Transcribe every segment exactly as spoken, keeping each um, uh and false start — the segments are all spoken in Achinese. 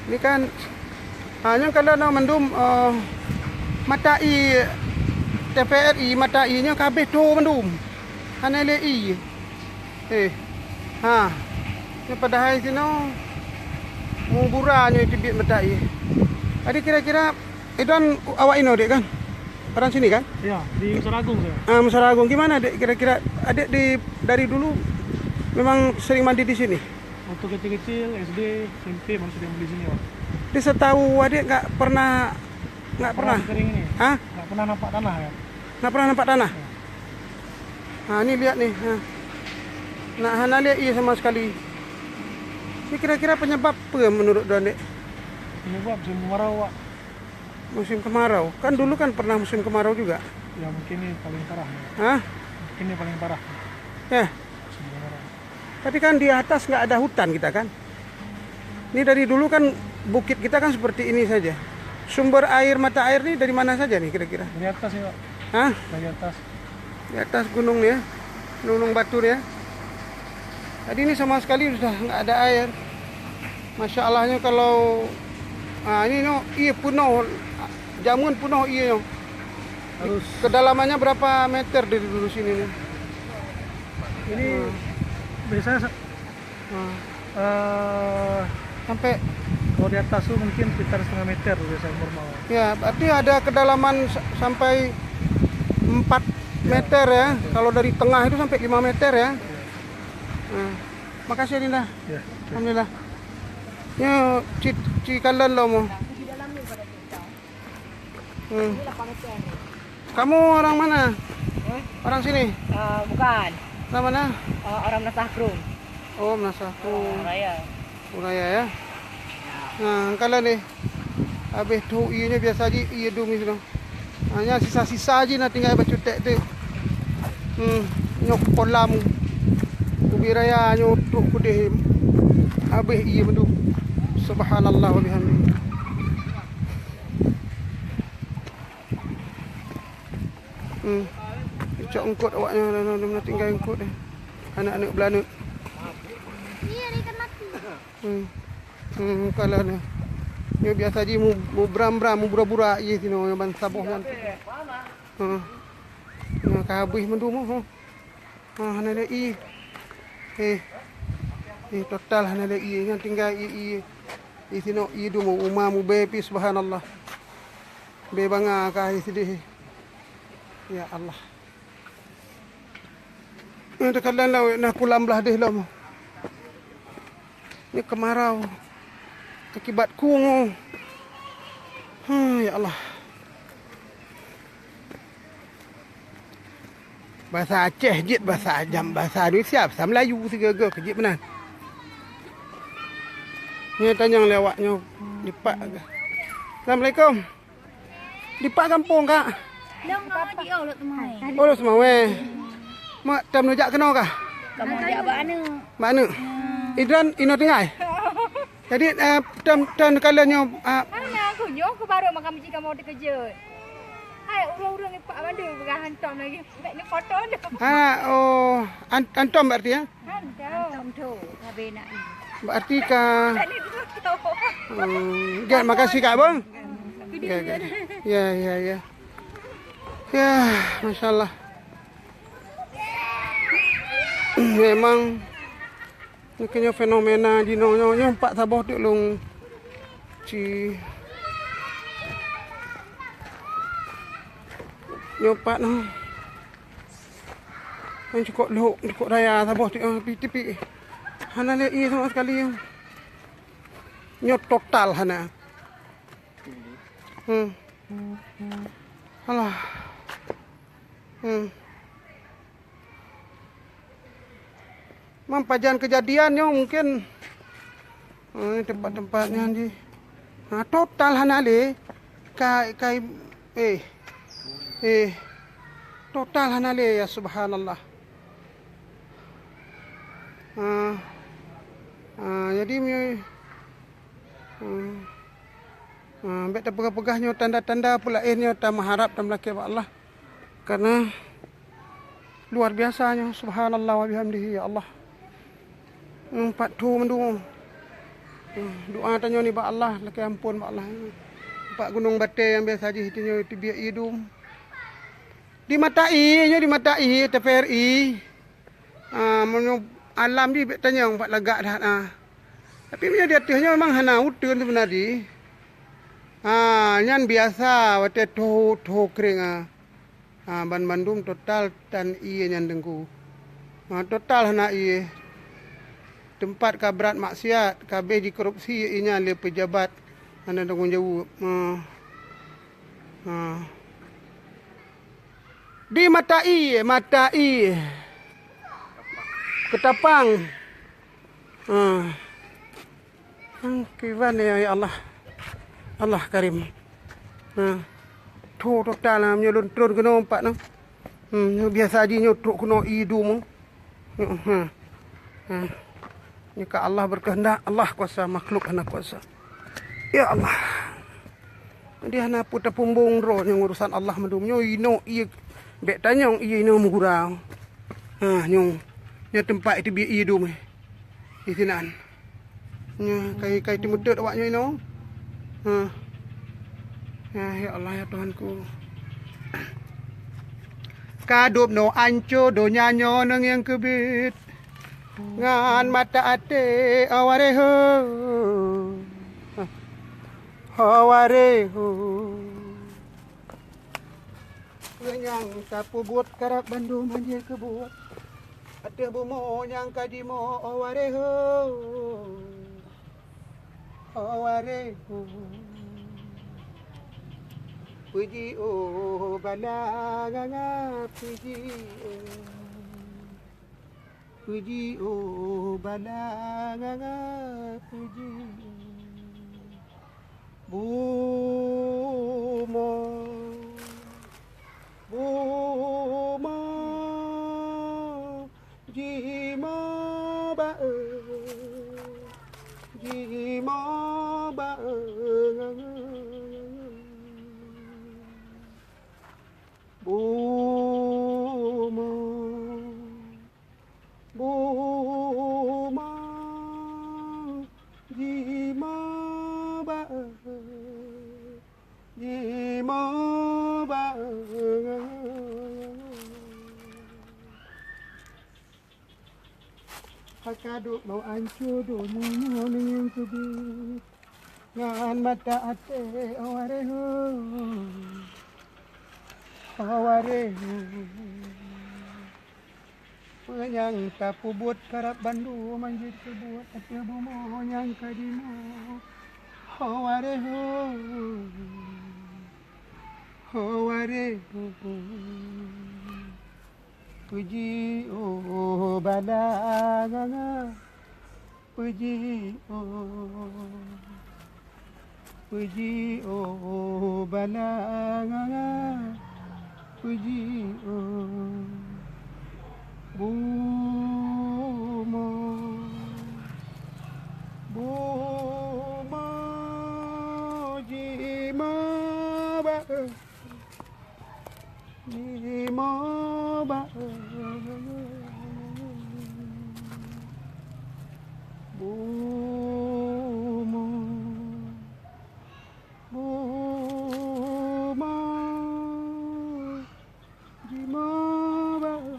Ni kan, ha, nyoe kalau na mandum, eh, mata ie, T V R I, mata ie nyoe ka habéh tho mandum. Hana lé ie. Eh, ha. Nyoe padahai sinoe mubura nyoe teubiet mata ie. Jadi kira-kira Idan awak inoe, Dek, kan? Orang sini, kan? Ya, di Musara Agung saya. Ah, Musara Agung. Gimana, Dek, kira-kira? Adik di, dari dulu memang sering mandi di sini? Waktu kecil-kecil, S D, S M P, baru sering mandi sini, Pak. Di setahu Adik nggak pernah, nggak pernah? Orang kering ini. Hah? Nggak pernah nampak tanah, ya? Nggak pernah nampak tanah? Ya. Ha, ni lihat ni, ha. Nak hana lihat ie sama sekali. Ni kira-kira penyebab apa menurut Don, Dek? Penyebab musim kemarau, Wak. Musim kemarau. Kan dulu kan pernah musim kemarau juga. Ya, mungkin ini paling parah, ya. Hah? Mungkin ini paling parah. Ya. Musim kemarau. Tapi kan di atas nggak ada hutan kita kan. Ini dari dulu kan bukit kita kan seperti ini saja. Sumber air, mata air ni dari mana saja nih kira-kira? Dari atas ya, Pak. Hah? Dari atas. Di atas gunung ni ya. Gunung Batu ni ya. Jadi ini sama sekali sudah nggak ada air. Masya Allahnya kalau, ah, ini no, iya penuh, jamun penuh iya no. Harus. Kedalamannya berapa meter dari dulu sini nih? Ini biasanya se-, Hmm. Eh, sampai kalau di atas tuh mungkin sekitar setengah meter biasanya normal. Ya, berarti ada kedalaman sa-, sampai empat meter ya. Ya. Kalau dari tengah itu sampai lima meter ya. Ya. Nah, makasih Dinda. Ya, oke. Alhamdulillah. Ya, ci, ci kalian lo mo. Hmm. Kamu orang mana? Hah? Orang sini? Eh, bukan. Orang mana? Eh, orang Menasah Krueng. Oh, Menasah Krueng. Raya. Oh, Raya ya. Nah, kalian ni. Habis tu ianya biasa ji, ia dum ni. Hanya sisa-sisa ji nak tinggal bacut tek tu. Hmm, nyok polam. Ubi raya nyok truk kudeh. Habis ia mendung. Subhanallah wa bihamdi. Hmm. Cok eungkot awaknyan, na, na, na tinggai eungkot deh. Aneuk-aneuk beulaneuk. Hmm. Hmm, kalau ni. Nyoe biasa ji mu-, mubram-bram, mubura-bura ié sinoe ban saboh nyan. Hmm. Nyoe ka habéh mandum, hmm. Ha, hana lé ié. Eh. Eh, total hana lé ié. Nyang tinggai ié, ié. Di sinoe ié dum uma mubé pi, subhanallah. Bé banga ka hai sideh. Ya Allah. Nyang teukalan lawét na kulam blah deh lom. Ni kemarau akibat kungu. Hmm, ya Allah. Basa Aceh jeuet basa jam, basa Indonesia, basa Melayu sigoe-goe keu jeuet meunan. Nyoe tanyong lé awak nyoe dipak. Assalamualaikum. Dipak gampông, Kak? Lôn ngon Adi, oh, Lhokseumawe. Oh, Lhokseumawe. Mak tam neujak keunoe kah? Kamoe jak bak aneuk. Bak aneuk. Hmm. Idran inoe tinggai. Jadi, eh, tam, tam kala nyoe, ah, hana, aku nyoe aku baru makan biji kamoe teukeujot. Hai, ureueng-ureueng ipak mandum peugah hantom lagi. Bèk neufoto dulu. Ha, oh, an-, antom berarti ya? Antom tu, habis nak ni. Berarti ka. Tak ada foto. Hmm, ya, makasih Kak Bang. Ya, ya. Ya, ya, ya. Ya, masyaallah. Memang ni keuh nyoe fenomena jinoe nyoe, nyoe pat saboh teuk lôn ci. Nyoe pat noh. Nyoe cukôp lhok, cukôp raya saboh teuk, ah, tipi-tipi. Hana lé ié sama sekali. Nyoe total hana. Hmm. Alah. Hmm. Memang pajan kejadian nyoe mungkin, eh, tempat-tempat nyan di, ha, total hana lé. Kai, kai, eh. Eh. Total hana lé, ya subhanallah. Ha. Ha, jadi mi-, ha. Ha, bèk tapeugah-peugah nyoe tanda-tanda peulaén nyoe tameuharab tameulakèe bak Allah. Karena luar biasa nyoe, subhanallah wa bihamdihi, ya Allah. Hmm, pat tho mandum. Doa tanyoe nibak Allah, lakée amphon bak Allah. Bak gunong batée nyang biasa jih tanyoe teubiet ié dum. Di mata ié, nyoe di mata ié, T V R I. Ah, meunyoe alam jih bék tanyong pat lagak that, ah. Tapi meunyoe di ateueh nyoe memang hana uteuen sebenarnya. Ah, nyan biasa watée tho-tho kring, ah. Ha, banmandum total tan ié nyan Teungku. Ha, total hana ié. Teumpat ka brat maksiat, ka abéh jikorupsi ié nyan lé peujabat hana tanggong jaweueb. Ha. Ha. Di mata ié, mata ié. Keutapang. Ha. Hmm, kiban ya, ya Allah. Allah Karim. Ha. Tho total na meunyoe lôn tron keunoe pat na. Hmm, nyoe biasa jih nyoe trok keunoe ié dum. Hmm, ha. Ha. Nyoe ka Allah berkehendak, Allah kuasa, makhluk hana kuasa. Ya Allah. Di hana peue tapeumbong droe nyang urusan Allah mandum. Nyoe inoe ié bék tanyong ié inoe meugura. Ha, nyoe. Nyoe teumpat iteubiet ié dum. Di sinan. Nyoe kai, kai teumeutot awak nyoe inoe. Ha. Ya, ya Allah, ya Tuhanku. Ka dub noe anco donya nyoe neungieng keubiet. Ngon mata até awaré ho. Awaré ho. Peue nyang tapeubuet karab bandum hanjeuet keubuet. Ateueh bumoe nyang ka jimoe awaré ho. Awaré ho. Peuji oh bala nganga peuji oh. Peuji oh bala nganga peuji. Bumoe, bumoe, jimoe ba-e, jimoe ba-e. Bumoe. Bumoe jimoe ba-e, jimoe ba-e. Haka duek bak anco donya nyoe ngon teubiet. Ngon mata até awaré ho. Awaré ho. Peue nyang tapeubuet karab bandum hanjeuet keubuet ateueh bumoe nyang ka jimoe. Awaré ho. Awaré ho. Peuji oh bala nganga. Peuji oh. Peuji oh bala nganga. Peuji oh. Bumoe. Bumoe jimoe ba-e. Jimoe ba-e. Bumoe. Bumoe. Jimoe ba-e.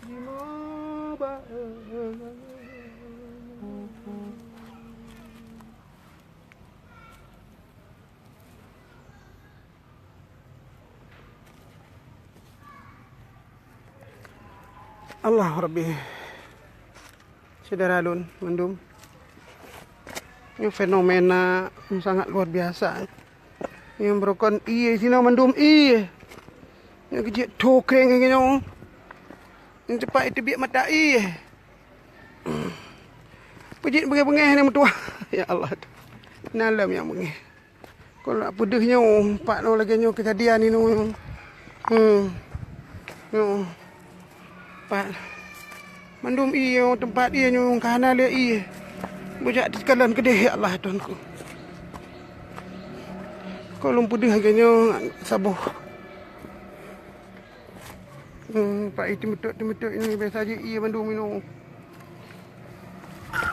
Jimoe ba-e. Allah Rabbi. Syedara lôn mandum. Nyoe fenomena sangat luar biasa. Nyoe beurukon ié sinoe mandum ié. Nyoe keujiek tho kreng nyoe. Nyoe teumpat iteubiet mata ié. Peujiek beungéh-beungéh nyoe meutuwah. Ya Allah. Na lom nyang beungéh. Kon lôn peudeuh nyoe, pat nyoe lagée nyoe keujadian inoe nyoe. Hmm. Nyoe. Pat. Mandum ié nyoe, teumpat ié nyoe ka hana lé ié. Beujak teukalon keudeh, ya Allah, Tuhanku. Kon lôn peudeuh lagée nyoe saboh. Hmm, pat ié teumeutot-teumeutot nyoe biasa jih ié mandum inoe.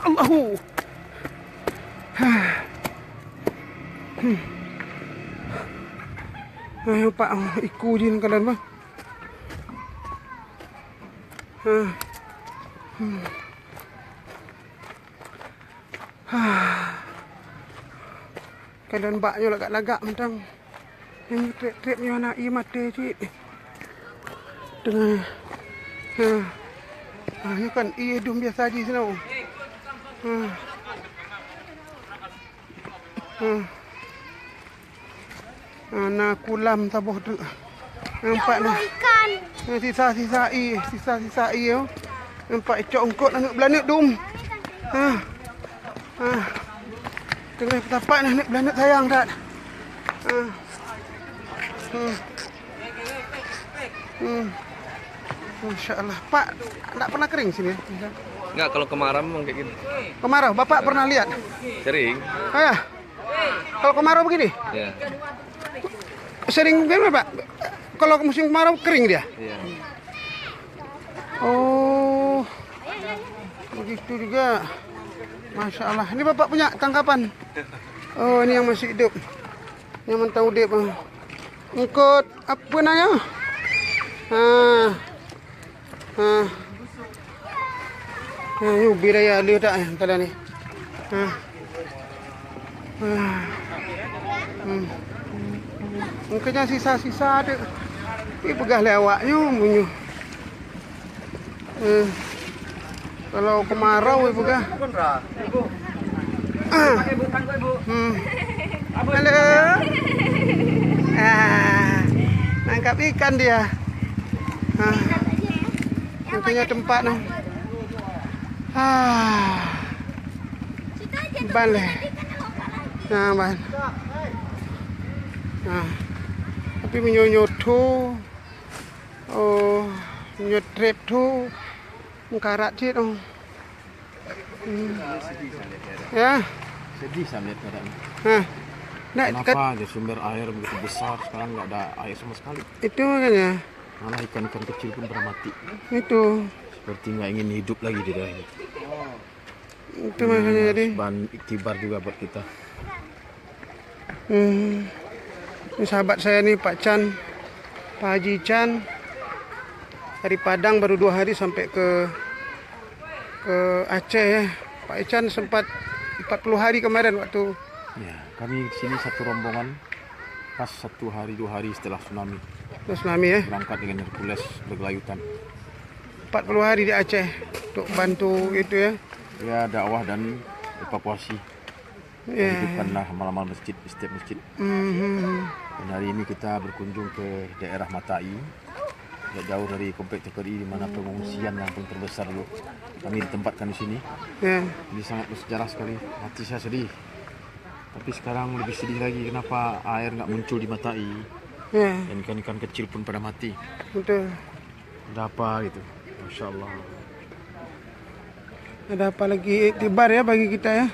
Allahu. Hmm. Ayo, Pak, iku jih kalon, bah. Hmm. Kalon bak nyoe lagak-lagak mantong. Nyang trép-trép nyoe hana ié maté cit. Teungoh. Ha. Ah, nyoe kan ié dum biasa jih sinoe. Ha. Ha. Ha, na kulam saboh teuk. Nampak na. Ikan. Ha, sisa-sisa ié, sisa-sisa ié, oh. Nampak icok eungkot aneuk beulaneuk dum. Ha. Ha. Teungoh tapak na aneuk beulaneuk sayang that. Ha. Hmm. Hmm. Masya Allah. Pak, tak pernah kering sini, ya? Enggak, kalau kemarau memang kayak gini. Kemarau, Bapak pernah lihat? Sering. Oh ya? Kalau kemarau begini? Ya. Sering gimana, Pak? Kalau musim kemarau kering dia? Iya. Oh. Begitu juga. Masya Allah. Ini Bapak punya tangkapan? Oh, ini yang masih hidup. Yang mantong udép, ah. Eungkot apa namanya? Ha. Ha. Ha, yue bi raya lheueh dak, eh, kala ni. Ha. Ha. Hmm. Mungkin nyang sisa-sisa ada. Ipeugah lé awak nyoe meunyoe. Hmm. Kalau kemarau ipeugah. Ah. Hmm. Halo. Ah. Nangkap ikan dia. Ah. Yang punya tempat nah. Ah. Ban lé. Nah, ban. Nah. Tapi meunyoe nyoe tho. Oh, nyoe trép tho. Meukarat cit, oh. Hmm. Ya. Sedih saya melihat keadaan. Hah. Nah, kat- Kenapa aja sumber air begitu besar, sekarang nggak ada air sama sekali? Itu makanya. Malah ikan-ikan kecil pun pada mati. Itu. Seperti nggak ingin hidup lagi di daerah ini. Itu makanya jadi. Bahan iktibar juga buat kita. Hmm. Ini sahabat saya nih, Pak Chan, Pak Haji Chan, dari Padang, baru dua hari sampai ke, ke Aceh, ya. Pak Chan sempat empat puluh hari kemarin waktu. Ya, kami di sini satu rombongan pas satu hari, dua hari setelah tsunami. Setelah tsunami, ya? Berangkat dengan Hercules bergelayutan. Empat puluh hari di Aceh untuk bantu itu, ya? Ya, dakwah dan evakuasi. Ya, ya. Hidupkanlah amal-amal masjid di setiap masjid. Mhm. Dan hari ini kita berkunjung ke daerah Matai, tidak jauh dari komplek T P R I, di mana pengungsian yang paling terbesar dulu. Kami ditempatkan di sini. Ya. Ini sangat bersejarah sekali. Hati saya sedih. Tapi sekarang lebih sedih lagi, kenapa air nggak muncul di Matai? Ya. Dan ikan-ikan kecil pun pada mati. Betul. Ada apa gitu? Masya Allah. Ada apa lagi iktibar ya bagi kita ya?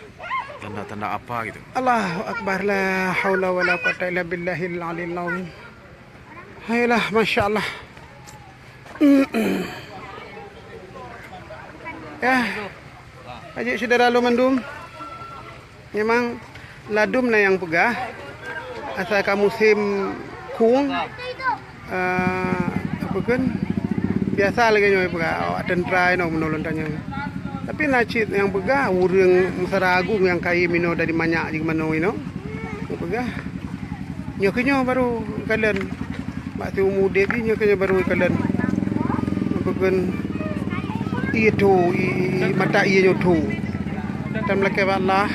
Tanda-tanda apa gitu? Allahu Akbar, la haula wala quwata illa billahil aliyil azim. Ayolah, Masya Allah. Ya, ajak saudara lu mandum. Memang ladum na nyang peugah, asai ka musém khueng, eh, apa kan, biasa lagèe nyoe peugah, awak teuntra inoe meunurot tanyoe. Tapi na cit nyang peugah, ureueng Musara Agung nyang kayém inoe dari manyak jih manoe inoe. Nyang peugah, nyoe keunyoe baru kalon. Bak siumu udép jih nyoe keunyoe baru kalon. Nyang peugah, ié tho, i, i, mata ié nyoe tho. Tam lakèe bak Allah,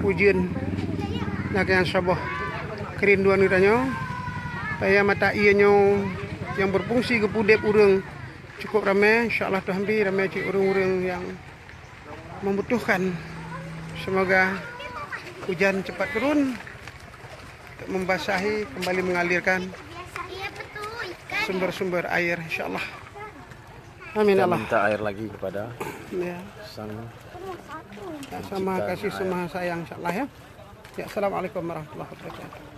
ujeuen, na nyang saboh keurinduan geutanyoe. Supaya mata ié nyoe nyang berfungsi geupeu udép ureueng cukup ramé, insya Allah Tuhan bri ramé cit ureueng-ureueng nyang membutuhkan. Semoga hujan cepat turun untuk membasahi, kembali mengalirkan sumber-sumber air, insya Allah. Amin, ya Allah. Kita minta air lagi kepada, ya, Sang, ya, sama Pencipta kasih air. Sama sayang, insya Allah, ya. Ya, assalamualaikum warahmatullahi wabarakatuh.